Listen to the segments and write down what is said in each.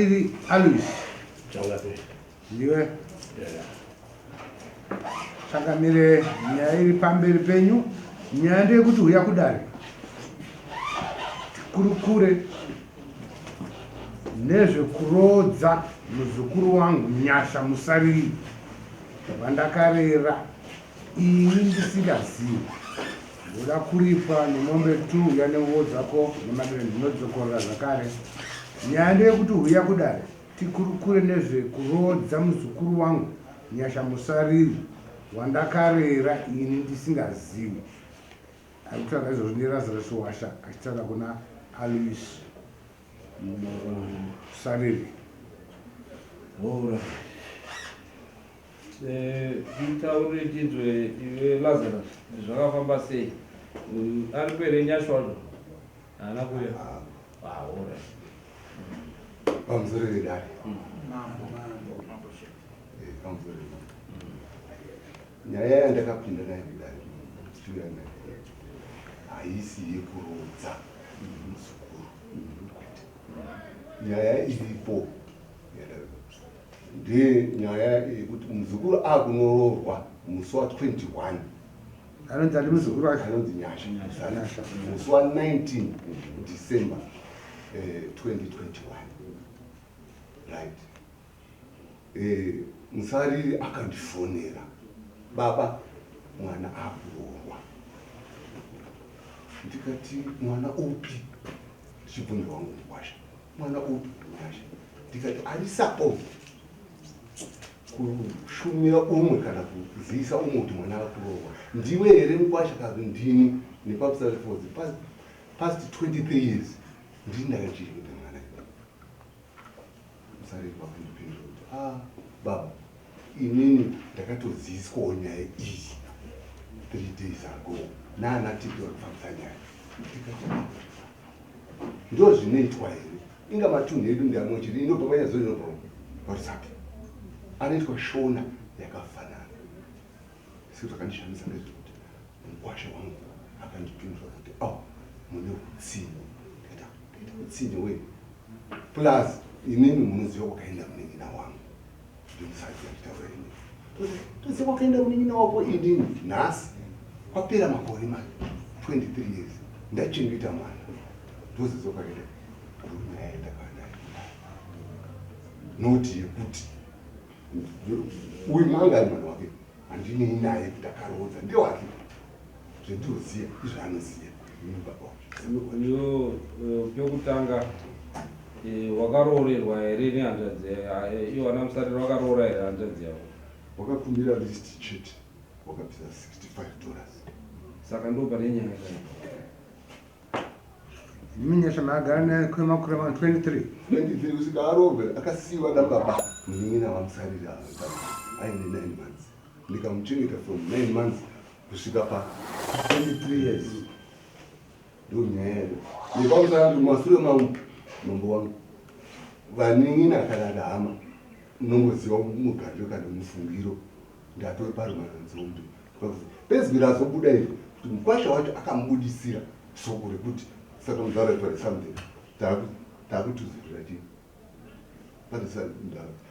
Musariri Alois. Ndiwe. Changamire, nyaya iri pamberi penyu. Nyaya ndeyekuti huya kudare tikurukure nezvekuroodza muzukuru wangu Nyasha Musariri wandakarera ini ndisingazivi. Ndoda kuripwa nemombe two uya nenguvo dzako nemadere ndinodzokorora zvakare. Nyaya ndeyekuti huya kudare Tikurukure nezvekuroodza muzukuru wangu Nyasha Musariri wandakarera ini ndisingazivi. Ari kutaura izvozvo ndiRazarus Washa achitaura kuna Alois Musariri. Hora. Eh, titaurire tinzwe iwe Lazarus zvakafamba sei? Ari kuere Nyasha wacho? Haana kuuya. Ah, hora. Pamusoro vedare. Eh, pamusoro vedare. Nyaya yandakapinda nayo mudare ndichiuya nayo haisi yekuroodza muzukuru. Kwete. Nyaya iripo ndeye nyaya yekuti muzukuru akunoroorwa musi wa 21 Anonzi ani muzukuru wacho? Anonzi Nyasha. Nyasha. Musi wa 19 December 2021. Right. Musariri akandifonera. Baba, mwana akuroorwa. Ndikati mwana upi? Ndichibvunza wangu mukwasha. Mwana upi Nyasha? Ndikati ari supposed kushumira umwe kana kuzivisa umwe kuti mwana akuroorwa. Ndiwe here mukwasha kana kuti ndini? Nepamusana for the past 23 years ndini ndakachengeta mwana. Musariri vakandipindura kuti ah baba inini ndakatoziviswawo nyaya iyi 3 days ago naana tete vari kufambisa nyaya. Ndikati ah, ndozvinoitwa here? Inga matunhu edu ndeamwe chete inobva panyazo inobva parusape anoitwa shona yakafanana. Asi zvakandishamisa ndezvekuti mukwasha wangu akandipindura kuti oh mune utsinye. Ndikati ndaita utsinye wei? Plus inini munoziva kwakaenda munin'ina wangu. Ndimusadzi achitaura ini. Toziva kwakaenda munin'ina wako inini nhasi kwapera makore ma 23 years ndachengeta mwana. Ndoziva kwakaenda nyaya yandakava nayo. Noti yekuti uyu manga ari mwana wake handinei naye kuti akaroodza ndewake zvendinoziva izvaanoziva ini baba wacho. Yo, pekutanga wakaroorerwa here nehanzvadzi iyo vana Musariri vakaroora here hanzvadzi yavo? Wakakumbira list chete wakabvisa $65. Saka ndo pane nyaya kai. Imi Nyasha maagara naye kwemakore 23. 23 kusvika aroorwe akasiiwa nababa munin'ina waMusariri aine 9 months ndikamuchengeta from 9 months kusvika pa 23 years. Ndo nyaya yayo. Nepamusana kuti mumasure mangu mambo wangu vanin'ina kana hama unongoziva mugariro kana mufungiro ndatove parumananzombe pezwi razobuda iri kuti mukwasha wacho akamubudisira soko rekuti saka muzara pane something takutuzirira chii pane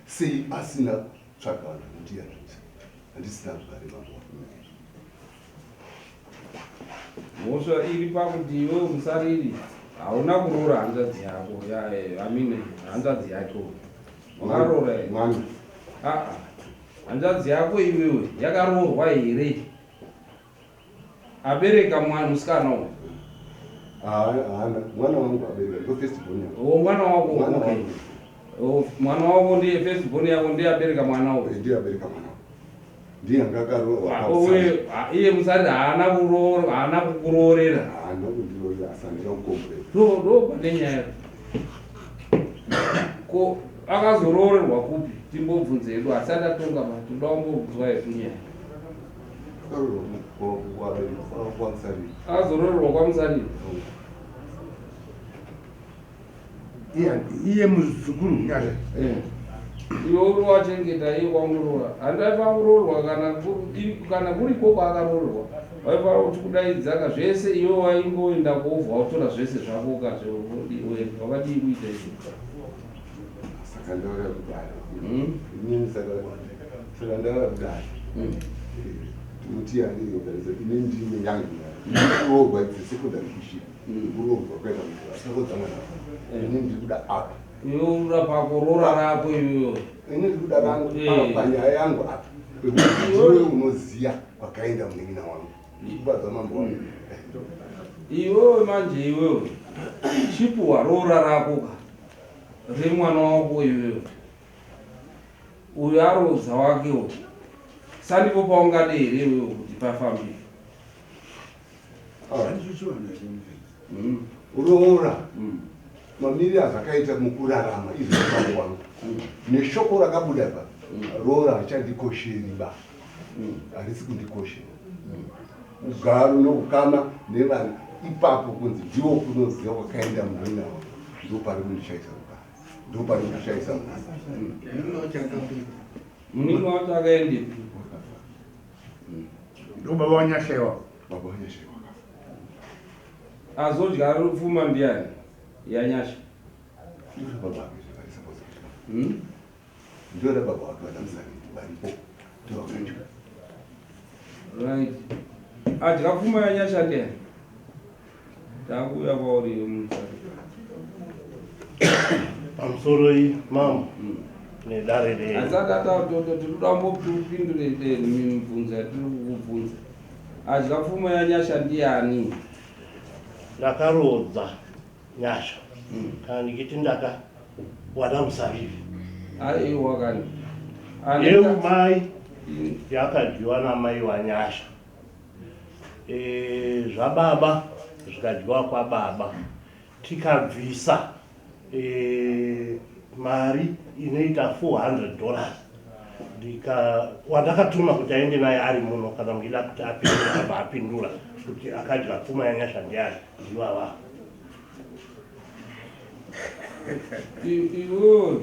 sei asina kutsvaga vanhu vanondiyambisa handisina rugare mambo wangu. Mhosva iri pakuti iwe musariri hauna kuroora hanzvadzi yako I mean hanzvadzi yake wakaroora here? Mwana. Ah, hanzvadzi yako iwewe yakaroorwa here? Abereka mwana musikana uyu. Haana mwana wangu abereka ndo first born yangu. Oh, mwana wako. Mwana okay. wangu. Oh, mwana wako ndiye first born yako ndiye abereka mwana uyu. Ndiye abereka mwana. Ndiye anga akaroorwa. Uye iye musariri haana kuroora, haana kukuroorera. Haana kundiroorera asi handina kukomborera. Ndo ndo pane nyaya. Ko akazoroorerwa kupi? Timbobvunze hedu asi atatonga ma toda kumbobvunzwa hedu nyaya. Akaroorwa kwaMusariri. Akazoroorerwa kwaMusariri. Iye muzukuru Nyasha. Iwe uri wachengeta iye kwaunoroora. Handaifanira kuroorwa kana kuriko kwaakaroorwa. Waifanira kuti kudaidzaka zvese iwe waingoenda kovha wotora zvese zvako ukazve wakadii kuita izvo. Saka ndauya kudare. Inini saka saka ndauya kudare. Tinoti yani organize ine ndine yangu. Kuroorwa it's a secondary issue. Kuroorwa kwaita kuti vasarodza mwana. Ini ndiri kuda apa. Iwe uri pakuroora rako iwewe. Ini ndiri kuda rangu panyaya yangu apa. Pekuti ndiwe unoziya kwakaenda munin'ina wangu. Ndikubadza mambo wangu. Iwewe manje iwewe chipuwa roora rako ka remwana wako iwewe uyo aroodza wake uyo sandipo paungade here iwewe kuti pafambike. Roora mamiriro azvakaita mukurarama izvi mambo wangu neshoko rakabuda pa roora harichandikosheri ba harisi kundikoshera ugaro noukama nevana ipapo kunzi ndiwo kunoziva kwakaenda munin'ina wangu ndopari kundishaisa rugare ndopari kundishaisa Munin'ina wacho akaendepi? Ndo baba wanyashewa. Baba wanyashewa wakafa. Azodya pfuma ndiani yanyasha? Ndora baba vake zvavari suppose kuti. Ndora baba vake vanamusariri varipo ndovakadya. Right. Adya pfuma yanyasha ndiani? Takuuya kwauri iwe musariri. Pamusoroi mambo nedare renyu. Asati atatoto tinoda kumbopindure mibvunzo yatiri kukubvunza. Adya pfuma yanyasha ndiani? Ndakaroodza Nyasha kana ndichiti ndakawana musaviri. Aiwa kani. Yeu mai yakadyiwa namai waNyasha. E, zvababa zvikadyiwa kwababa tikabvisa e, mari inoita 400 dollars ndika wandakatuma kuti aende naye ari muno kana muchida kuti apindure abva apindura kuti akadya pfuma yanyasha ndiani ndivava. Iwewe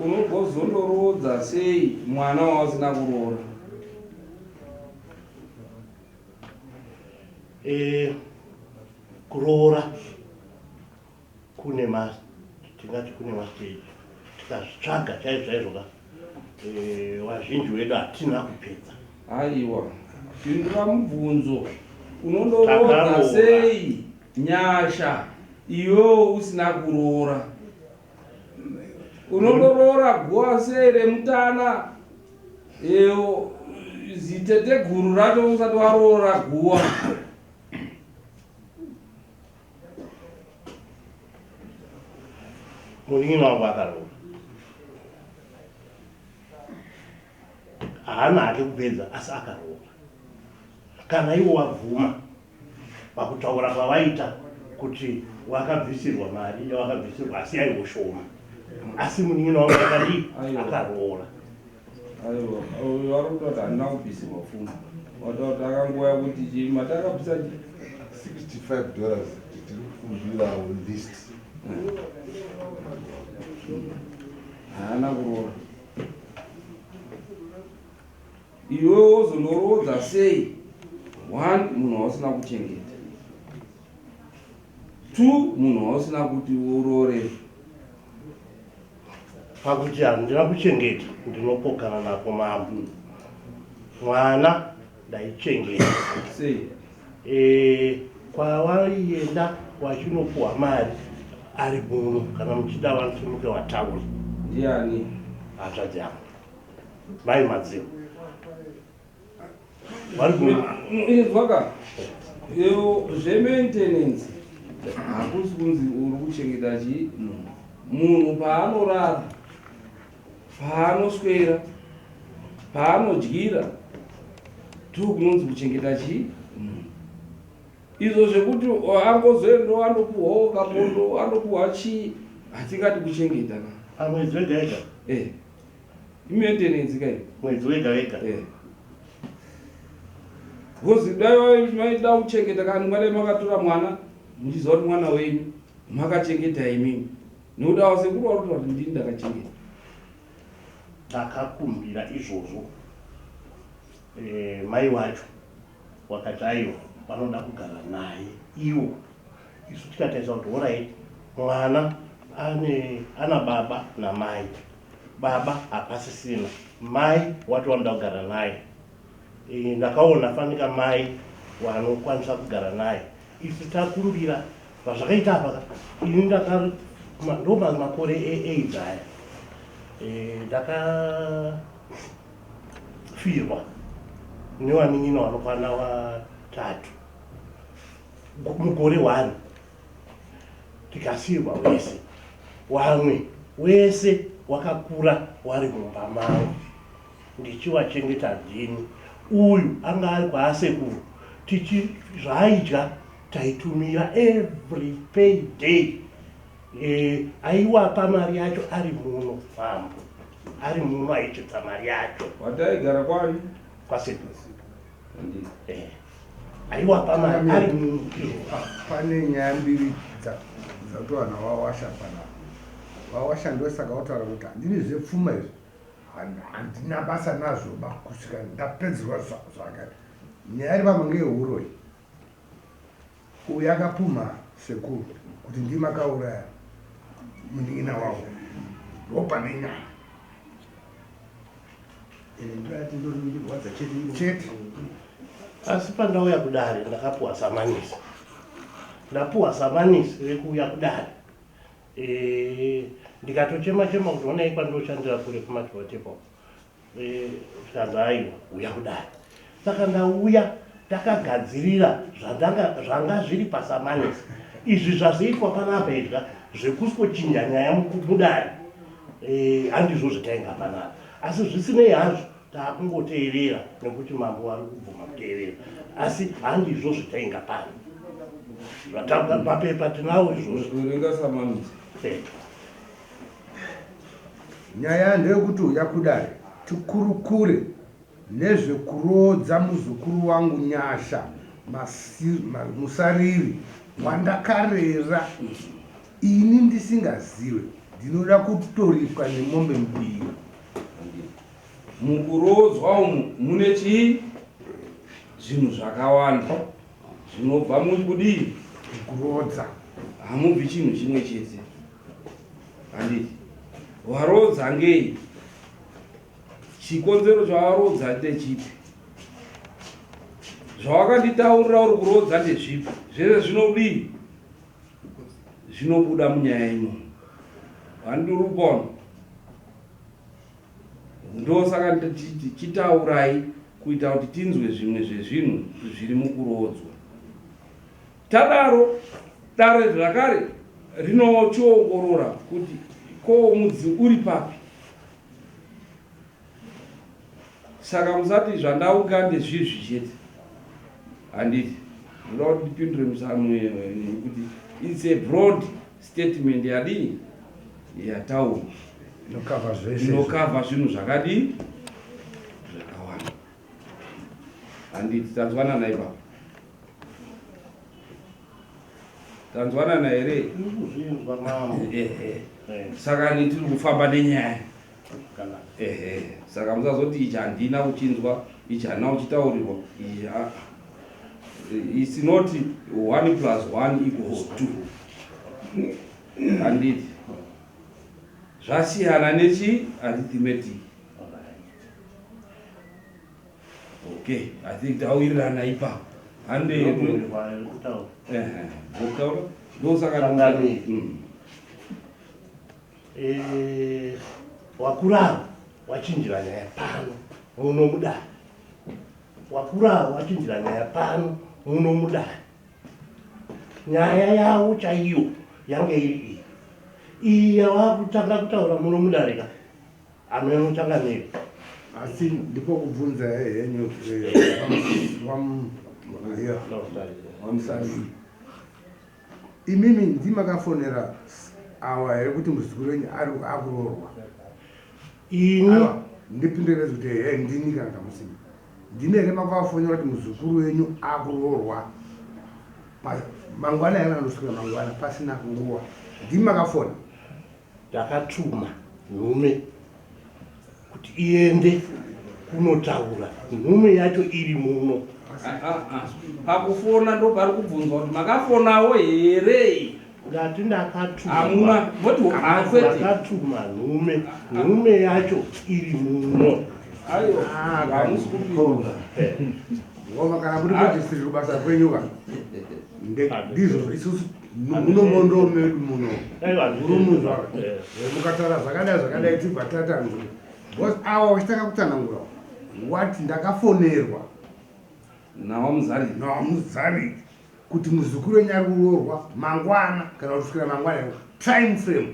unogozondoroodza sei mwana wausina kuroora? E, kuroora kune ma tingati kune mastage tikazvitsvaga chaizvo chaizvo ka e, wazhinji wedu hatina kupedza. Aiwa, pindura mubvunzo. Unondoroodza Takaroora. sei Nyasha iwewe usina kuroora? Unondoroora guwa sei remutana ewo ziteteguru racho usati waroora guwa? Munin'ina wangu akaroora haana hake kupedza asi akaroora kana iwo wabvuma pakutaura kwavaita kuti wakabvisirwa mari yawakabvisirwa asi yaiwo shoma asi munin'ina wangu akadii akaroora. Aiwa, uyo ari kutoti handina kubvisirwa pfuma. Wataura akangouya kuti chii mati akabvisa chii? 65 dollars tiri kukumbirawo list. Haana kuroora. Iwe wozondoroodza sei? One, munhu wausina kuchengeta. Two, munhu wausina kuti uroore. Pakuti handina kuchengeta ndinopokana napo mambo. Mwana ndaichengeta. Sei? E, kwawaienda wachinopuwa mari ari muno kana muchida vanosimuke wataura. Ndiani? Hanzvadzi yangu. Mai Madziwa. Vari muno. Inzwaka. Yo zvemaintenance hakusi kunzi uri kuchengeta chii munhu. Munhu paanorara, paanoswera, paanodyira ndokunonzi kuchengeta chii munhu. Izvo zvekuti angozoendawo andopuhwawo kapondo andopuhwa chii hatingati kuchengeta ka. Pamwedzi wega wega? Eh. Imaintenance kai. Mwedzi wega wega? Eh. Because dai maida kuchengeta kana mungadai makatora mwana muchiziva kuti mwana wenyu makachengeta imimi. Nekuti ava sekuru vari kutaura kuti ndini ndakachengeta. Takakumbira izvozvo e, mai wacho wakati aiwa vanoda kugara naye iwo isu tikatarisa kuti horait mwana Ane ana baba namai. Baba hapasisina. Mai wati wanoda kugara naye. E, ndakaona fanika mai wanokwanisa kugara naye. Isu takumbira pazvakaita apa ka ini ndaka ndo makore eAIDS aya. E, ndakafirwa newanin'ina wanokwana watatu mugore one tikasiirwa wese wamwe wese wakakura wari mumba mangu ndichiwachengeta ndini uyu anga ari kwaasekuru tichi zvaaidya taitumira every pay day e, aiwapa mari yacho ari muno mambo ari muno aitsvedza mari yacho wataigara kwani kwasekuru eh, aiwapa mari ari muno pane nyaya mbiri dzatowana wawasha panapa wawasha ndosaka wataura kuti handini zvepfuma izvi handina basa nazvo ba kusvika ndapedzerwa zvakati nyaya iri pamwe ngeyeuroyi uyu akapumha sekuru kuti ndimi akauraya munin'ina wavo ndopane nyaya chete. Asi pandauya kudare ndakapuwa samanisi, ndapuwa samanisi rekuuya kudare e, ndikatochema chema kuti honai kwandoshandira kure kumachivatepo zvikanzi e, aiwa uya kudare. Saka ndauya ndakagadzirira zvanga zviri pasamanisi izvi zvazoitwa panapa izva zvekuswochinja nyaya mudare handizvo e, zvatainga panapa asi zvisinei hazvo takungoteerera nekuti mambo vari kubvuma kuteerera asi handizvo zvitainga pano mapepa tinawo izvozvo. Verenga samanisi. Nyaya ndeyekuti uya kudare tikurukure nezvekuroodza muzukuru wangu Nyasha Musariri wandakarera ini ndisingazive. Ndinoda kutoripwa nemombe mbiri. Mukuroodzwa umu mune chii? Zvinhu zvakawanda zvinobva mukudii? Kuroodza. Hamubvi chinhu chimwe chete. Handiti. Waroodza ngei? Chikonzero chawaroodza ndechipi? Zvawakanditaurira uri kuroodza ndezvipi? Zvese zvinodii? Zvinobuda munyaya imomo. Handiti uri kuona? Ndosaka ndichiti chitaurai kuita kuti tinzwe zvimwe zvezvinhu zviri mukuroodzwa. Tadaro, dare zvakare rinochiongorora kuti ko mudzi uri papi. Saka musati zvandaunga ndezvizvi chete. Handiti ndoda kuti ndipindure musano kuti it's a broad statement yadii yataurwa inokavha zvese inokavha zvinhu zvakadii zvakawanda. Handiti tanzwanana ipapo? Tanzwanana here? Kuzvinzwa mambo. Ehe. Saka ni tiri kufamba nenyaya. Ehe. Saka musazoti ichi handina kuchinzwa, ichi handina kuchitaurirwa, ichi ah. It's not 1 plus 1 equals 2. Handiti. Zvasiyana nechi arithmetic. Okay, I think tawirirana ipapo. Hande kutaura. Kutaura. Ndosaka Changamire. Eh, wakurawo wachinjira nyaya pano muno mudare. Wakurawo wachinjira nyaya pano muno mudare. Nyaya yavo chaiyo yange iri iyi. Iyi yavakutanga kutaura muno mudare ka. Ameno changamire. Asi ndipo kubvunza henyu wamusariri. Imimi ndimakafonera awa here kuti muzukuru wenyu ari akuroorwa? Ini ndipindure kuti he ndini kana kamusimi. Ndimi here makavafonera kuti muzukuru wenyu akuroorwa mangwana here anosvika mangwana pasina nguva? Ndimi makafona? Ndakatuma nhume kuti iende kunotaura, nhume yacho iri muno. Pakufona ndo pari kubvunzwa kuti makafonawo here? Ndati ndakatuma. Hamuna moti hakwete. Ndakatuma nhume, nhume yacho iri muno. Aiwa, hamusi kupindura. Ngoma kana muri kudistri kubasa kwenyu ka. Ndizvo isusu muno mondo medu muno. Murumunzwa. Mukataura zvakadai zvakadai tibva tatanzwa. Because awa wachitanga kutsanangura wati ndakafonerwa nawamuzari nawamuzari kuti muzukuru wenyu ari kuroorwa mangwana kana kusvikira mangwana time frame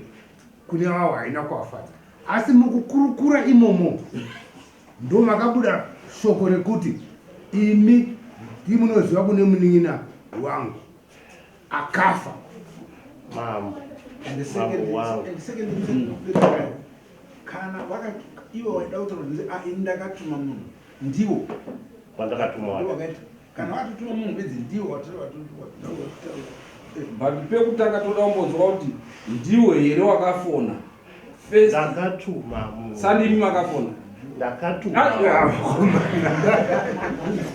kune vavo haina kuafadza asi mukukurukura imomo ndo makabuda shoko rekuti imi ndimunoziva kune munin'ina wangu akafa mambo mambo wangu kana iwe waida kutaura kuti ah, ini ndakatuma munhu ndiwo wandakatuma wakaita kana watotuma munhu bedzi ndiwo but pekutanga toda kumbonzwa kuti ndiwo here wakafona first ndakatuma munhu sandimi makafona ndakatuma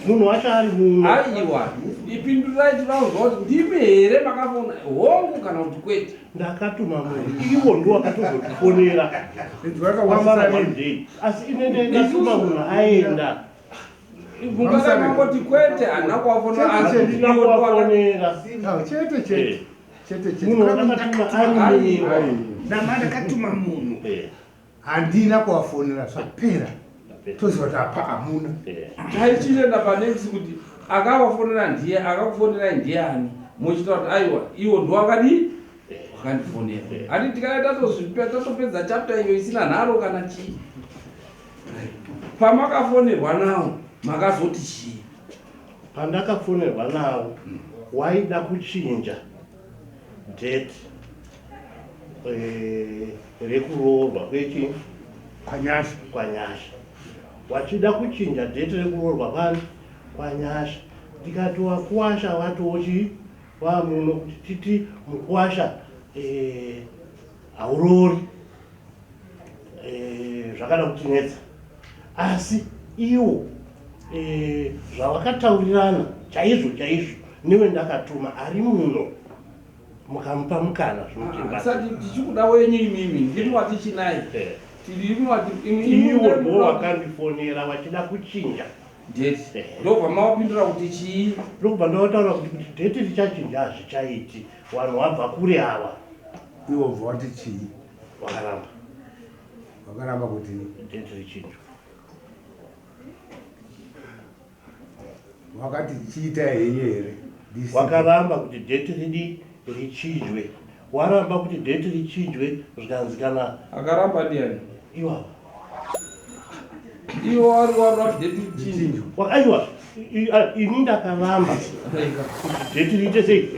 munhu wacho ari muno aiwa ipindurai toda kunzwa kuti ndimi here makafona hongu kana kuti kwete ndakatuma munhu ivo ndo wakatozotifonera kwasara one day asi inene ndatuma munhu aenda mungakangoti kwete handina kuvafonera asi handina kuvafonera chete chete chete chete munhu wandakatuma ari munhu nama ndakatuma munhu handina kuvafonera zvapera toziva kuti apa hamuna taichienda panext kuti akavafonera ndiye akakufonerai ndiani muchitaura kuti aiwa iwo ndiwakadii wakandifonera hati tikaya tatopedza chapter iyo isina nharo kana chii pamakafonerwa nawo makazoti chii pandakafonerwa nawo waida kuchinja date eh, rekuroorwa kwechi kwanyasha kwanyasha wachida kuchinja date rekuroorwa kwani kwanyasha ndikati wakuwasha watochi wamuno kuti titi mukuwasha eh, hauroori eh, zvakada kutinetsa asi iwo eh, zvawakataurirana chaizvo chaizvo newe ndakatuma ari muno mukamupa mukana zvinotibasati tichikuda wenyu imimi ndimi watichinaye eh. Iwo ndo wakandifonera wachida kuchinja date ndobva mawapindura kuti chii ndokubva ndawataura kuti kuti date richachinja hazvichaiti vanhu wabva kure ava iwo bva wati chii wakaramba wakaramba kuti date richinjwa wakati chiita henyu here wakaramba kuti date ridi richinjwe waramba kuti date richinjwe zvikanzi kana akaramba ndiani iwawa iwo wari waramba kuti date richinjwe aiwa ini ndakaramba kuti date riite sei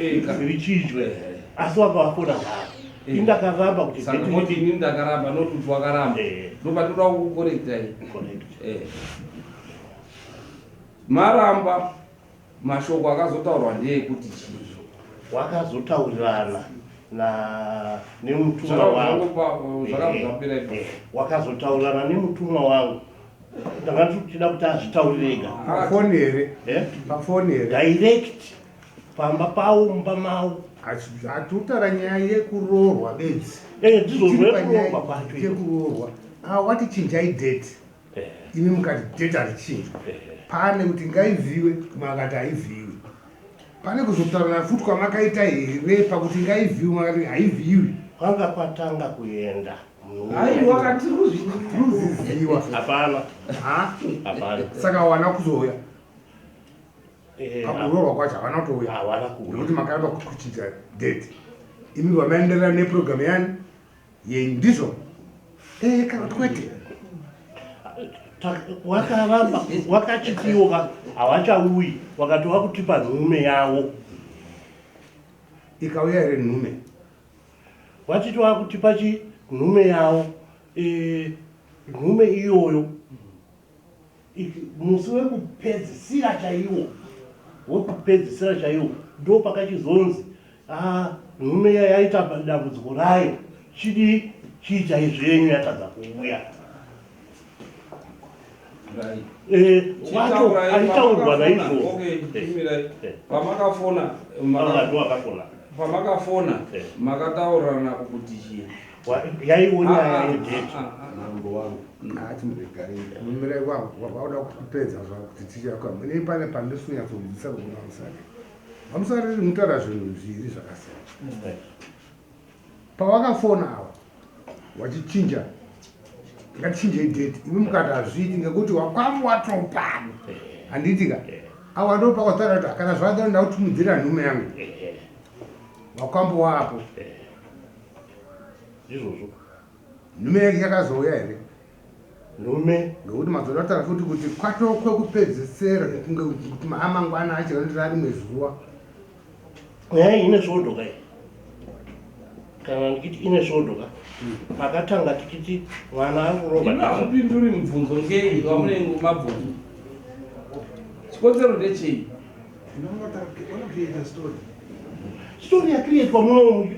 richinjwe asi wanga wafona ngavo ini ndakaramba kuti saka moti ini ndakaramba not kuti wakaramba ndopatoda kukorekta iyi maramba mashoko akazotaurwa ndeyekuti chii wakazotaurirana na nemutumwa wangu zvakazvapera ipapo wakazotaurirana nemutumwa wangu ndanga tichida kuti azvitaurire ega pafoni here pafoni here direct pamba pawo mumba mawo hatutaura nyaya yekuroorwa bedzi ndizvo zvekuroorwa kwacho yekuroorwa wati chinjai date imi mukati date harichinjwa pane kuti ngaivhiwe makati haivhiwi pane kuzotaurana futi kwamakaita here pakuti ngaivhiwe makati haivhiwi kwanga kwatanga kuenda aiwa katiri kuzviziva hapana hapana saka wana kuzouya pakuroorwa kwacho havana kutouya havana kuuya nekuti makaramba kuchinja date imi vamaenderera neprogramu yani yenyu ndizvo kana kuti kwete wakaramba wakachitiwo hawachauyi wakati wakutipa nhume yavo ikauya here nhume wachiti wakutipa chi nhume yavo nhume iyoyo musi wekupedzisira chaiwo wekupedzisira chaiwo ndo pakachizonzi ah, nhume iya yaita dambudziko rayo chidii chiitai zvenyu yatadza kuuya wacho aitaurwa naizvozvo pamakafona wakafona Pamakafona makataurirana kuti chii? Yaiwo nyaya yedate. Mambo wangu, regai. Mumirai wangu wauda kupedza zvako kuti tichakwa ini pane pandisikunyatsonzwisisa kuona vamusariri. Vamusariri mutaura zvinhu zviri zvakasiyana. Pawakafona ava wachichinja, ngatichinjei date, imi mukati hazviiti ngekuti wakwamu watopano, handiti ka? Awa ndo pakataura kuti kana zvadaro ndakutumidzira nhume yangu, wakwambo waapo. Izvozvo. Nhume yake yakazouya here? Nhume. Ngekuti mazoda kutaura futi kuti kwatokwe kupedzesera kunge kuti maamangwana acho anondira rimwe zuva. Nyaya iyi ine svondo kai, kana ndichiti ine svondo ka, pakatanga tichiti mwana ari kurova. Imi hamupinduri mibvunzo ngei vamunenge mabvunzo? Chikonzero ndechei? Unocreate story. Story yacreatwa muno,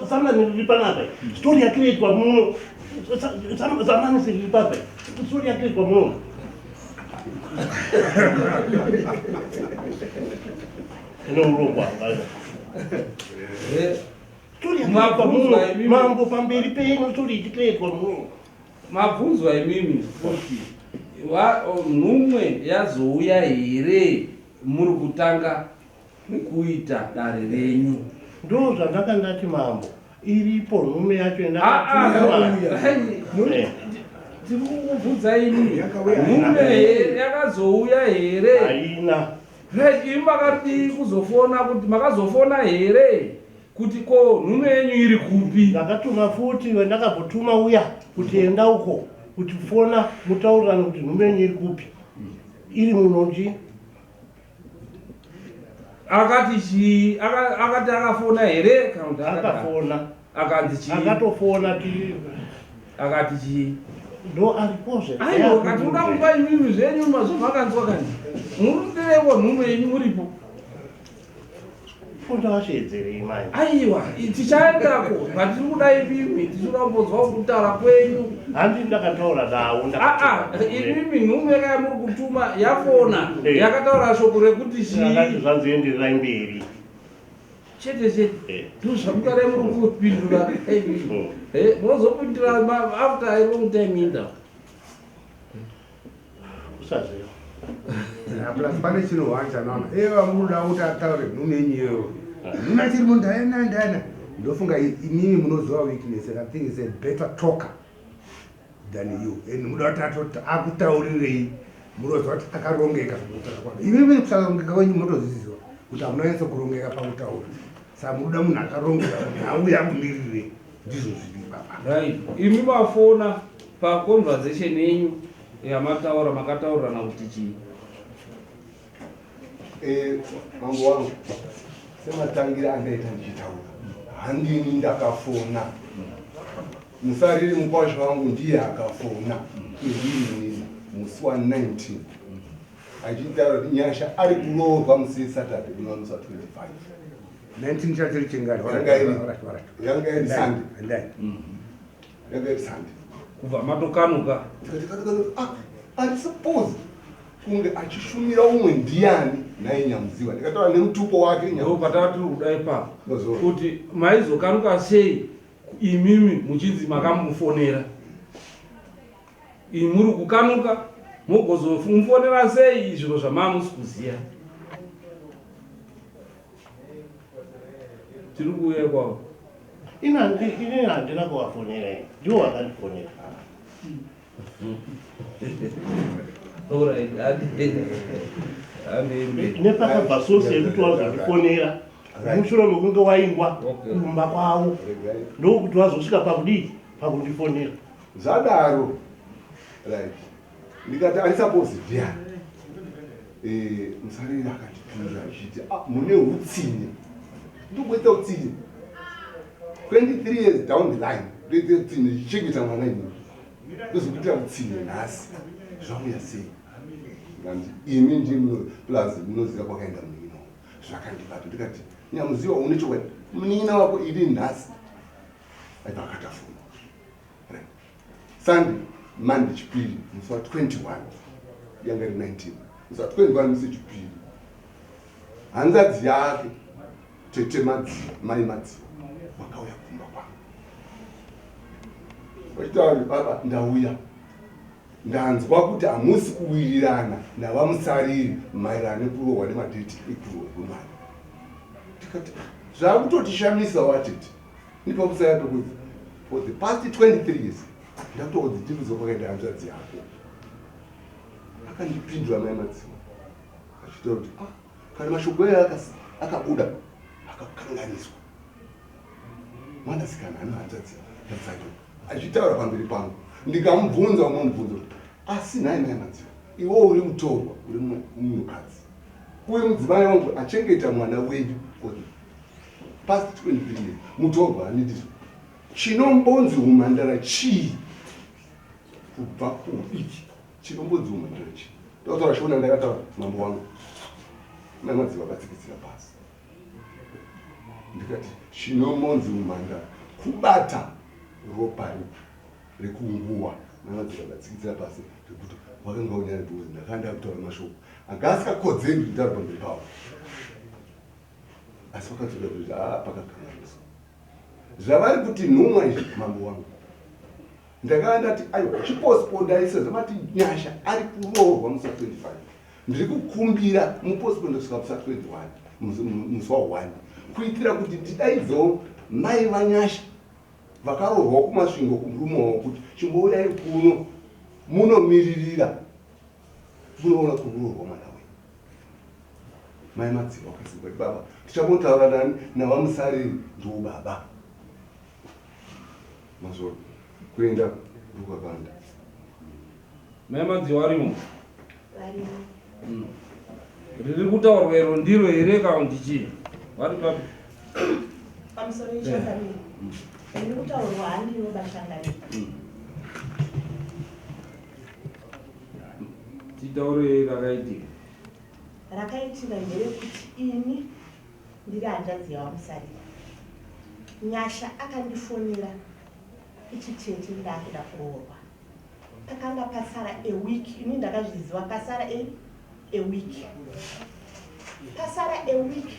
samani riri panapa. Story yacreatwa muno, samanisi riri papa. Story yacreatwa muno. Ine urongwa. Story yacreatwa muno. Mabvunzwa imimi. Mambo, pamberi penyu, story ichicreatwa muno. Mabvunzwa imimi kuti nhumwe yazouya here muri kutanga kuita dare renyu? Ndo zvandanga ndati, mambo, iripo nhume yacho. Ah, ah, Endakatuma. Hai, tiri kukubvunza imi. Yakauya. Nhume yakazouya here? Haina. Right, imi makadii kuzofona kuti makazofona here kuti ko nhume yenyu iri kupi? Ndakatuma futi wendakambotuma uya kuti enda uko, kuti fona mutaurirane kuti nhume yenyu iri kupi, iri muno chi. Akati chii? Akati akafona here kana kuti Akafona. Akanzi chii? Akatofona ti. Akati chii? Ndo aripozve. Aiwa, kati uda kupa imimi zvenyu mazvo makanzwa kani murudirewo nhume yenyu muripo. Ndavashedzerei manje? Aiwa, tichaendako patiri kuda imimi, tichida kumbonzwa kutaura kwenyu. Handi ndakataura nawo. Aa, imimi nhume kaya muri kutuma yafona, yakataura shoko rekuti Akati chii? zvanzi endererai mberi. Chete chete. Ndozvamukare muri kupindura. Munozopindura after a long time inda. Usaziva. Plus pane chinhu one chanaona iye munoda kuti ataure nhume yenyu iyoyo, nhume achiri munhu ndaena ndaena. Ndofunga imimi munoziva weakness, and I think is a better talker than you, and muda kuti atoti akutaurirei. Munoziva kuti akarongeka zvekutaura kwake. Imimi kusarongeka kwenyu munotozviziva kuti hamunonyatso kurongeka pakutaura, saka munoda munhu akarongeka kuti auye akumirirei. Ndizvo zviri papa. Right, imi mafona, paconversation yenyu yamataura makataurirana kuti chii? Mambo wangu, sematangira andaita ndichitaura, handini ndakafona. Musariri mukwasha wangu ndiye akafona inini musi wa19 achitaura kuti Nyasha ari kuroorwa musi Saturday unova musi wa25. 19 chachiri chingari? Yanga iri Sunday. Endai. Yanga iri Sunday. Kubva matokanuka. Tikati ah, ari suppose kunge achishumira umwe ndiani nhai Nyamuziwa? Ndikataura nemutupo wake. Ndo patava tiri kuda ipapo. Ndozvo. Kuti maizokanuka sei imimi muchinzi makamufonera? Imi muri kukanuka, mugozomufonera sei zviro zvamamusi kuziya? Tiri kuuya kwavo. Ini handina kuvafonera ini, ndiwo vakandifonera. Alright, handi. Nepakabva source yekuti wazondifonera mushure mekunge waingwa kumba kwavo, ndokuti wazosvika pakudii, pakundifonera. Zvadaro, right, ndikati ari suppose ndiani? Musariri akatipindura achiti, "Ah, mune utsinye." Ndokuita utsinye 23 years down the line, ndoita utsinye ndichichengeta mwana inini, ndozokuitira utsinye nhasi, zvauya sei? Nganzi imi ndimi plus munoziva kwakaenda munin'ina wangu. Zvakandibata. Ndikati, Nyamuziwa, une chokwadi munin'ina wako ini nhasi? Aibva akatafuna. Right. Sunday, Monday, Chipiri musi wa21, yanga iri 19, musi wa21 musi Chipiri, hanzadzi yake. Tete Madziwa, mai Madziwa vakauya kumba kwangu vachitaura kuti baba ndauya ndanzwa kuti hamusi kuwirirana navamusariri maererano nekurohwa nemadheti ekurohwa kwemwana. Tikati zvakutotishamisa watete nepamusaya pekuti for the past 23 years ndakutokodzi ndikuziva kwakaenda hanzvadzi yako. Akandipindura mai Madziwa achitaura kuti ah, kana mashoko eyo akabuda akakanganiswa mwanasikana ane hanzvadzi yadzake achitaura pamberi pangu ndikamubvunza umwe mubvunzo kuti asi nhai mai Madziwa iwe uri mutorwa uri munhukadzi uye mudzimai wangu achengeta mwana wenyu for the past 23 years mutorwa anidizvo chinombonzi umhandara chii kubva kuudiki chinombonzi umhandara chii ndakataura shona ndakataura mambo wangu mai Madziwa akatsikitsira pasi ndikati chinomonzi umhandara kubata ropa rekunguwa mai Madziwa akatsikitsira pasi zvekuti wakanga unyari because ndakanga ndakutaura mashoko anga asikakodzeri kuti nditaure pamberi pavo asi vakadzoka kuti haa pakakanganiswa zvavari kuti nhumwa izvi mambo wangu ndakanga ndati aiwa chiposiponda sezvo mati Nyasha ari kuroorwa musi wa 25 ndiri kukumbira muposiponda kusvika musi wa 21 musi wa 1 kuitira kuti ndidaidzewo mai vaNyasha vakaroorwa kuMasvingo kumurume wavo kuti chimbouyai kuno munomiririra munoona kuroorwa mwana wenyu. Mai Madziva vakasimuka kuti baba tichambotaura nani navamusariri ndiwo baba mazoro kuenda rukakanda. Mai Madziwa arimo? Varimo. Riri kutaurwa iro ndiro here kana kuti chii? Vari papi? Pamusoro yechangamire. Riri kutaurwa handiro bachangamire. Titaurei rakaitika. Rakaitika nderekuti ini ndiri hanzvadzi yawamusarira. Nyasha akandifonera ichi tete ndakuda kuroorwa. Pakanga pasara a week, ini ndakazviziva pasara a, a week. Pasara a week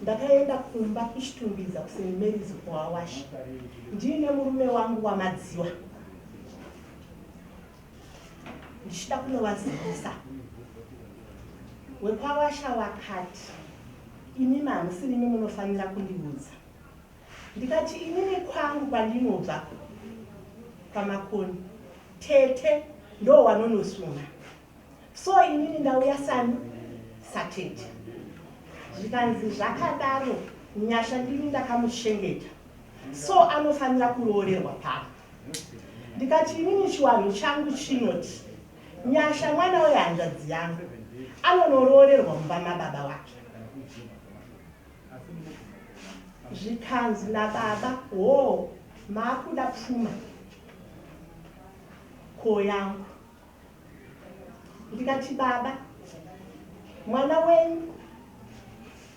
ndakaenda kumba kuChitungwiza kuSt Mary's kuWawashi ndiine murume wangu waMadziwa ndichida kunovazivisa. WekwaWasha wakati imimi hamusirimi munofanira kundiudza. Ndikati inini kwangu kwandinobva kwaMakoni tete ndo wanonosunga so inini ndauya sani satete. Zvikanzi zvakadaro Nyasha ndini ndakamuchengeta so anofanira kuroorerwa pano. Ndikati inini chiwanhu changu chinoti Nyasha mwana wehanzvadzi yangu anonoroorerwa mumba mababa wake. Zvikanzi nababa hoo maakuda pfuma ko yangu. Ndikati baba mwana wenyu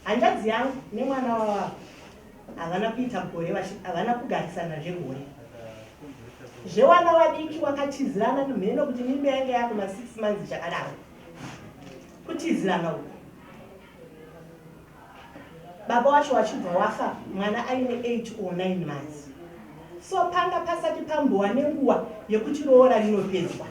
hanzvadzi yangu nemwana wavavo havana kuita gore havana kugarisana zvegore zvewana wadiki wakatizirana mheno kuti mimba yange yakuma 6 months chakadaro kutizirana uku Baba wacho wachibva wafa mwana aine 8 or 9 months. So panga pasati pambowa nenguwa yekuti roora rinopedzwa.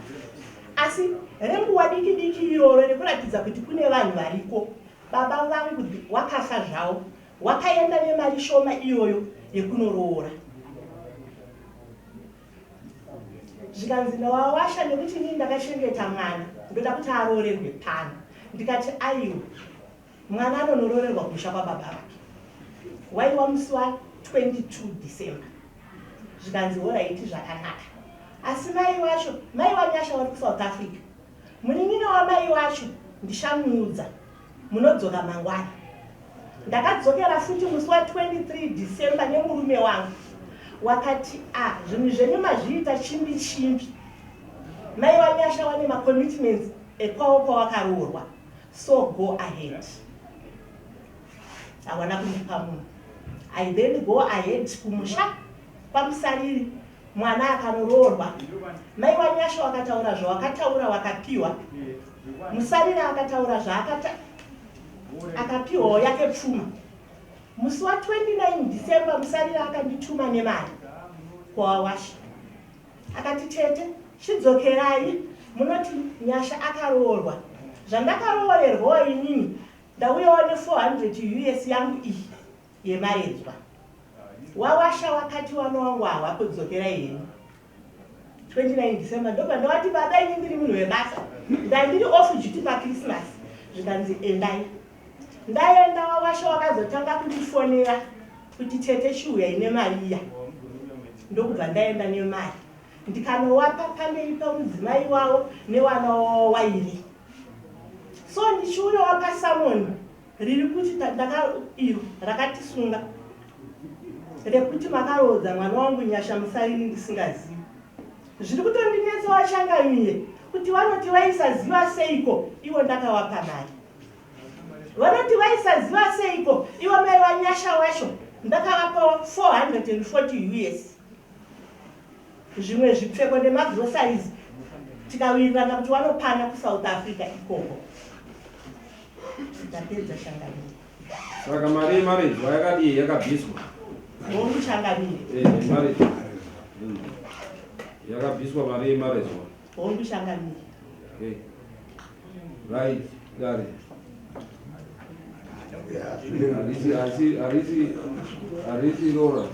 Asi renguwa diki diki iroro rekuratidza kuti kune vanhu variko. Baba vangu wakafa zvawo wakaenda nemari shoma iyoyo yekunoroora. Zvikanzi ndawawasha nekuti inini ndakachengeta mwana ndoda kuti aroorerwe pano. Ndikati aiwa Mwana anonoroorerwa kumusha kwababa vake. Waiwa musi wa 22 December. Zvikanzi horaiti zvakanaka. Asi mai wacho, mai waNyasha vari kuSouth Africa. Munin'ina wamai wacho ndichamuudza. Munodzoka mangwana. Ndakadzokera futi musi wa 23 December nemurume wangu. Wakati ah zvinhu zvenyu mazviita chimbi chimbi. Mai waNyasha wane macommitments ekwawo kwawakaroorwa. So go ahead. Hawana kundipa munhu. I then go ahead kumusha kwaMusariri mwana akanoroorwa. Mai waNyasha wakataura zvawakataura wakapiwa. Musariri akataura zvaakata akapiwawo yake pfuma. Musi wa 29 December Musarira akandituma nemari kwaWawasha. Akati tete chidzokerai munoti Nyasha akaroorwa. Zvandakaroorerwawo inini ndauyawo ne 400 us yangu iyi yemaredzwa. Wawasha wakati wana wangu hawako dzokerai henyu. 29 December ndobva ndavati baba ini ndiri munhu webasa ndandiri off duty paChristmas zvikanzi endai. Ndaenda wawasha wakazotanga kundifonera kuti tete chiuyai nemari iya ndokubva ndaenda nemari ndikanowapa pamberi pemudzimai wavo newana wavo wairi so ndichiuyawa pasamoni riri kuti ndaka iro rakatisunga rekuti makaroodza mwana wangu Nyasha Musariri ndisingazivi zviri kutondinetsa wachangamire kuti vanoti vaisaziva seiko ivo ndakawapa mari Vanoti vaisaziva seiko ivo mai vaNyasha wacho ndakavapawo 440 us zvimwe zvipfeko nemagroceries tikawirirana kuti vanopana kuSouth Africa ikoko. Ndapedza changamire. Saka mari yemaredzwa yakadii yakabviswa? Hongu changamire. Eh, maredzwa. Yakabviswa mari yemaredzwa. Hongu changamire. Okay. Right, dare. Harisi harisi harisi harisi rora.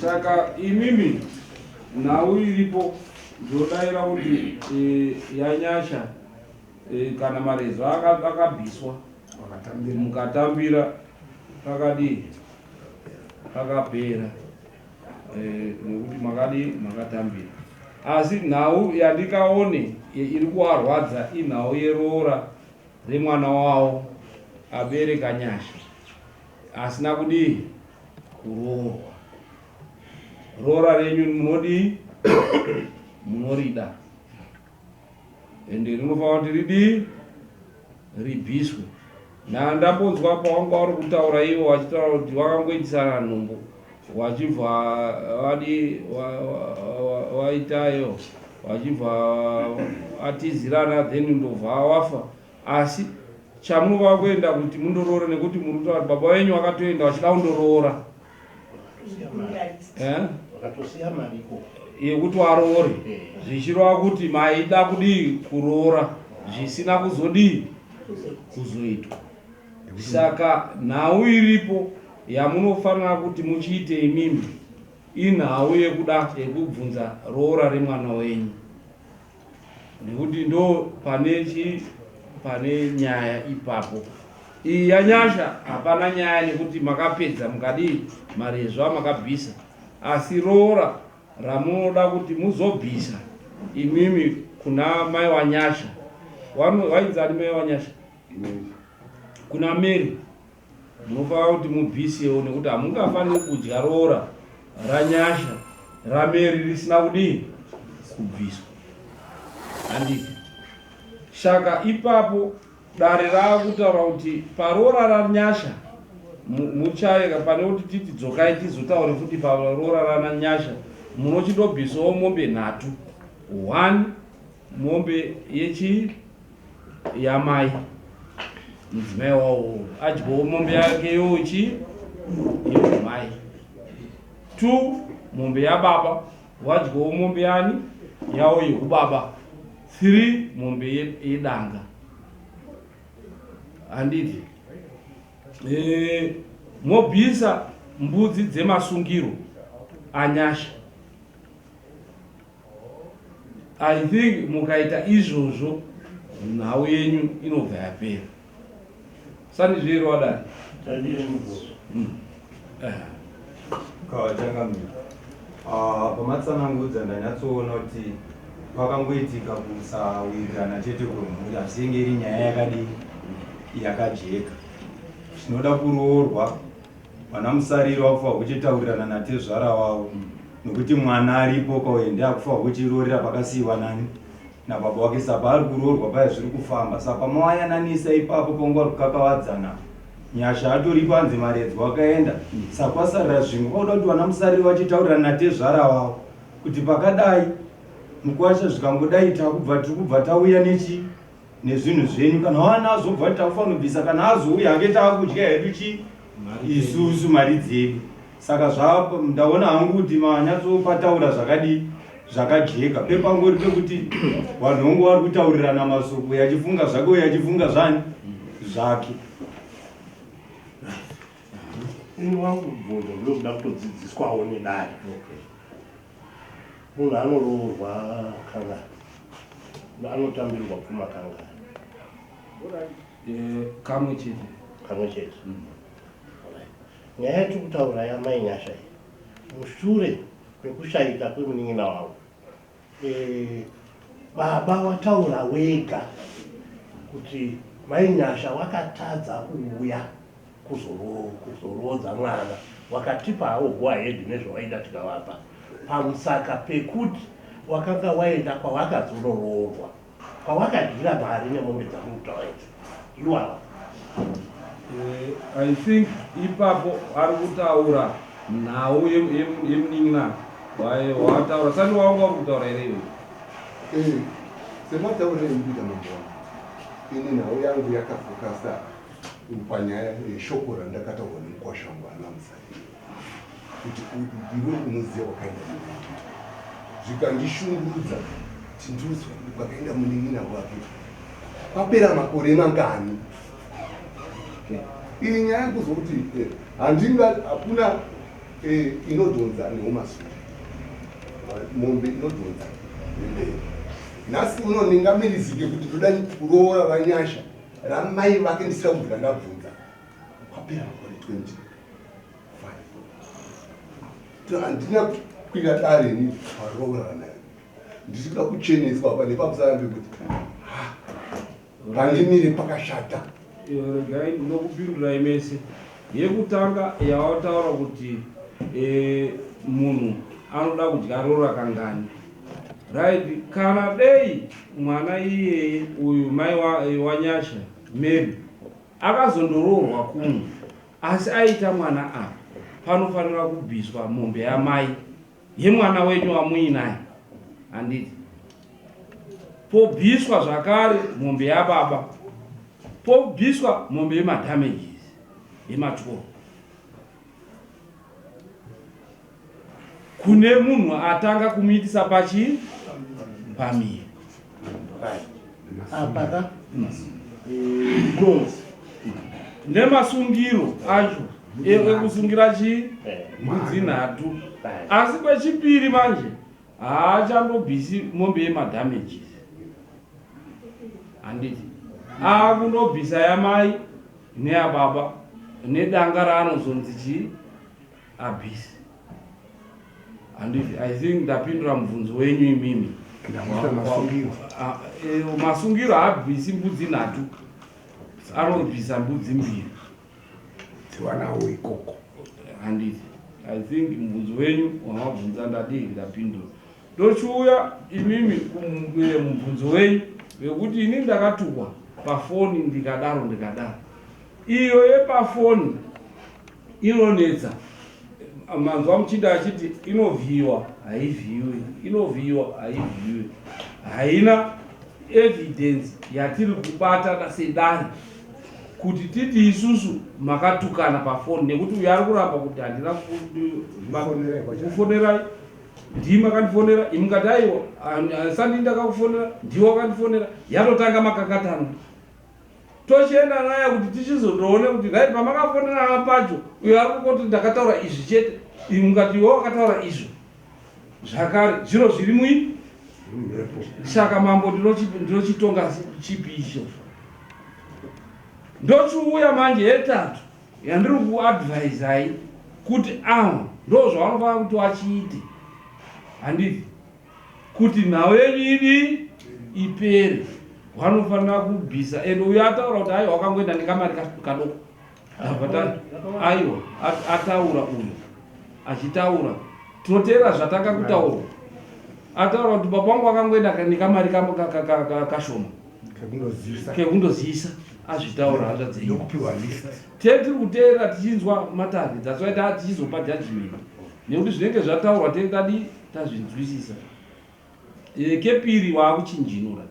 Saka imimi nhau iripo ndodaira kuti e, yanyasha e, kana marezo akabviswa mukatambira pakadii pakapera. Eh, nekuti makadii makatambira asi nhau yandikaone iri kuvarwadza inhau yeroora remwana wavo abereka nyasha asina kudii kuroorwa roora renyu munodii munorida ende rinofanira kuti ridii ribviswe nandambonzwa pawanga uri kutaura ivo vachitaura kuti wakangoitisana nhumbu wachibva vadi waitayo wachibva atizirana then ndobva wafa asi chamunova kuenda kuti mundoroora nekuti muri kutaura kuti baba venyu vakatoenda vachida kundoroora eh? Vakatosiya mari ikoko yekuti waroore eh. zvichireva kuti maida kudii kuroora zvisina kuzodii kuzoitwa saka nhau iripo yamunofanira kuti muchiite imimi inhau yekuda yekubvunza roora remwana wenyu nekuti ndo pane chi pane nyaya ipapo iyi yanyasha hapana nyaya nekuti makapedza mukadii marezva makabvisa asi roora ramunoda kuti muzobvisa imimi kuna mai wanyasha wainzani mai wanyasha kuna mary Munofanira kuti mubvisewo nekuti hamungafaniri kudya roora raNyasha raMary risina kudii kubviswa. Handiti? Saka ipapo dare raakutaura kuti paroora raNyasha muchaye pane kuti titi dzokai tizotaure futi paroora raNyasha munochindobvisawo mombe nhatu. One mombe yechii yamai mudzimai wawo adyawo mombe yake yochi yeumai two mombe yababa wadyawo mombe yani yawo yeubaba three mombe yedanga handiti e, mobvisa mbudzi dzemasungiro anyasha I think mukaita izvozvo nhau yenyu inobva yapera. Sandizvo here wadai? Hmm. Eh. Kawachangamira. Ah, pamatsanangudza ndanyatsoona kuti pakangoitika kusawirirana chete kwemhuri asi yenge iri nyaya yakadii yakajeka. Zvinoda kuroorwa Vana Musariro vakufanirwa kuchitaurirana natezvara wavo nokuti mwana aripo kauye ndiye akufanirwa kuchiroorera pakasiiwa nani nababa wake sapa ari kuroorwa paya zviri kufamba sapa mawayananisa ipapo panguva vari kukakavadzana Nyasha atoripo anzi Maredzwa akaenda saka kwasarira zvimwe kwakuda kuti vana Musariro vachitaurirana natezvara wavo kuti pakadai mukwasha zvikangodai takubva tiri kubva tauya nechi nezvinhu zvenyu kana wanazvo bva takufanobvisa kana azouya hake taakudya hedu chi Isusu mari dzedu. Saka zva ndaona hangu kuti manyatsopataura zvakadii zvakajeka. Pepangori pekuti vanhu vangu vari kutaurirana masoko uyo achifunga zvake uyo achifunga zvani zvake. Ini wangu mubvunzo ndewekuda kutodzidziswawo nedare. Munhu anoroorwa kangani? Anotambirwa pfuma kangani? Eh, kamwe chete. Kamwe chete. Nyaya yatiri kutaura yamai Nyasha iyi mushure mekushaika kwemunin'ina wavo eh, baba wataura wega kuti mai Nyasha wakatadza kuuya kuzoroodza mwana wakatipa hawo go ahead nezvawaida tikavapa pamusaka pekuti wakanga waenda kwawakazonoroorwa kwawakadyira mari nemombe dzamuri kutaura idzi iwawa. Eh, I think ipapo ari kutaura nhau yemunin'ina waataura sani wanga uri kutaura here iwe? Eh, sematauriro emikuita mambo wangu ini nhau yangu yakafokasa panyaya yeshoko randakataurwa nemukwasha wangu ana musai kuti iwe unoziva kwakaenda munin'ina zvikandishungurudza kuti ndinoziva kuti kwakaenda munin'ina wake kwapera makore mangani iyi nyaya yekuzwa kuti eh, handinga hakuna eh, inodhonza neumasure mombe inodhonza nemberi nhasi uno ndingamirizike kuti ndoda kuroora vanyasha ramai vake ndisina kubvira ndabvunza kwapera makore 20 Handina kukwira dare ini paroorana ndichida kucheneswa apa nepamusana pekuti pandimire pakashata. Regai ndinokupindurai mese. Yekutanga yawataura kuti e, munhu anoda kudya rora kangani right kana dei mwana iyeye uyu mai wanyasha Mary akazondoroorwa kumwe Asi aita mwana apa panofanira kubviswa mombe yamai yemwana wenyu wamuinaye handiti pobviswa zvakare mombe yababa pobviswa mombe yemadamages yematyoro kune munhu atanga kumuitisa pachi pamiri apa ka eh, nemasungiro acho ekusungira chii mbudzi nhatu asi kwechipiri manje haachangobvisi mombe yemadamages handiti akundobvisa yamai neyababa nedanga raanozonzi chii abuse handiti i think ndapindura mubvunzo wenyu imimi ah, eh, masungiro haabvisi mbudzi nhatu anobvisa mbudzi mbiri dziwanawo ikoko handiti i think mubvunzo wenyu wamabvunza ndadii ndapindura ndochiuya imimi eh, mubvunzo wenyu wekuti ini ndakatukwa pafoni ndikadaro ndikadaro Iyo yepafoni inonetsa manzwa muchinda achiti inovhiyiwa haivhiyiwi inovhiyiwa haivhiyiwi haina evidence yatiri kubata sedare kuti titi isusu makatukana pafoni nekuti uyo ari kuramba kuti handina kufonerai ndii makandifonera imi mukati aiwa sandi ndakakufonera ndiwo wakandifonera yatotanga makakatano Tochienda naye kuti tichizondoona kuti right pamakafonerana pacho uyo ari kukoti ndakataura izvi chete mukati iwe wakataura izvo zvakare zviro zviri mui saka mambo ndinochitonga chipi icho ndochiuya manje yetatu yandiri kuadvisai kuti avo ndo zvavanofanira kuti vachiite handiti kuti nhau yenyu idii ipere vanofanira kubvisa and uyo ataura kuti aiwa wakangoenda nekamari kadoko aiwa ataura uyo achitaura tinoteera zvatanga kutaura ataura kuti baba wangu wakangoenda nekamari kashoma kekundozivisa azvitaura hanzvadzi tee tiri kuteerera tichinzwa matare that's why taa tichizopa judgment nekuti zvinenge zvataurwa tee tadii tazvinzwisisa e, kepiri waakuchinjinura